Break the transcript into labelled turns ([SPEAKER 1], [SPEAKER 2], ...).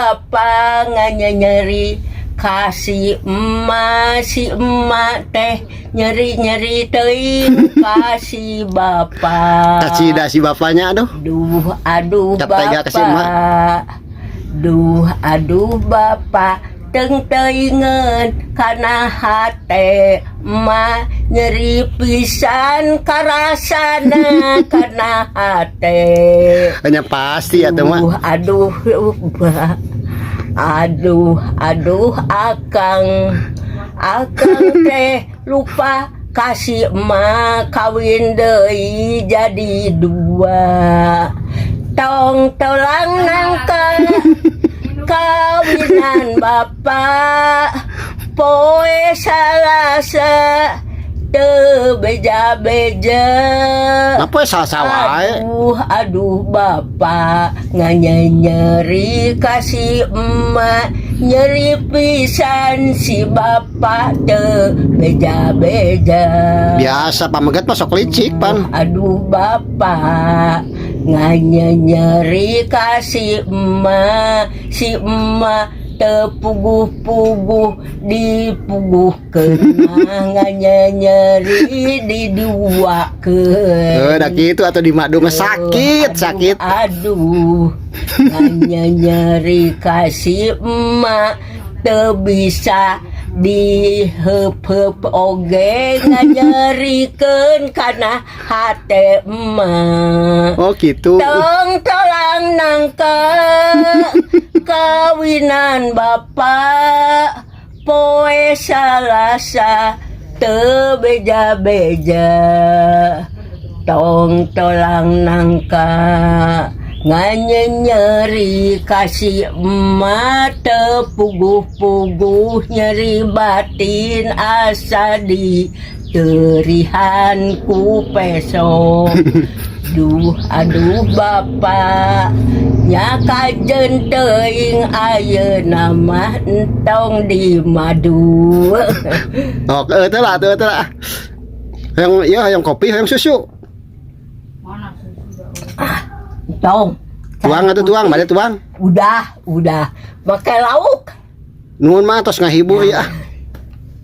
[SPEAKER 1] bapak nganyeri ka si emak, si emak teh nyeri-nyeri teuing ka si bapak.
[SPEAKER 2] Kacida si bapaknya, aduh.
[SPEAKER 1] Duh, aduh,
[SPEAKER 2] Cap tega ka si emak.
[SPEAKER 1] Bapak. Duh, aduh, bapak teng teuingeun kana hate emak, nyeri pisan karasana kana hate.
[SPEAKER 2] Hanya pasti ya teman.
[SPEAKER 1] Aduh, aduh, aduh, aduh, akang, akang teh lupa ka si emak, kawin deui jadi dua. Tong tolang nangka kawinan bapak, poe Salasa teu beja-beja.
[SPEAKER 2] Napa salah wae?
[SPEAKER 1] Aduh, aduh, bapak nganya nyeri ka si emak, nyeri pisan si bapak teu beja-beja.
[SPEAKER 2] Biasa pameget mah sok licik pan.
[SPEAKER 1] Aduh, bapak nganya nyeri ka si emak, si emak teu puguh-puguh dipuguhkeun mah nganya nyeri diduakeun.
[SPEAKER 2] Eh, dah gitu atau di madu mah sakit,
[SPEAKER 1] Aduh,
[SPEAKER 2] sakit.
[SPEAKER 1] Aduh, hanya nyeri ka si emak, teu bisa diheup-heup oge nganyerikeun kana hate emak.
[SPEAKER 2] Oh, gitu.
[SPEAKER 1] Tong tolang nangka kawinan bapak, poe Salasa teu beja-beja. Tong tolang nangka nganya nyeri ka si emak, teu puguh-puguh nyeri batin asa diterihan ku peso. Duh, aduh, bapak nya kajen teuing ayeuna mah entong di madu.
[SPEAKER 2] Oh, eh, teh lah, teh lah. Hayang iya, hayang kopi, hayang susu.
[SPEAKER 3] Mana susu?
[SPEAKER 1] Entong.
[SPEAKER 2] Tuang atau tuang, mana tuang?
[SPEAKER 1] Udah, pakai lauk.
[SPEAKER 2] Nuhun, mah, tos ngahibur ya.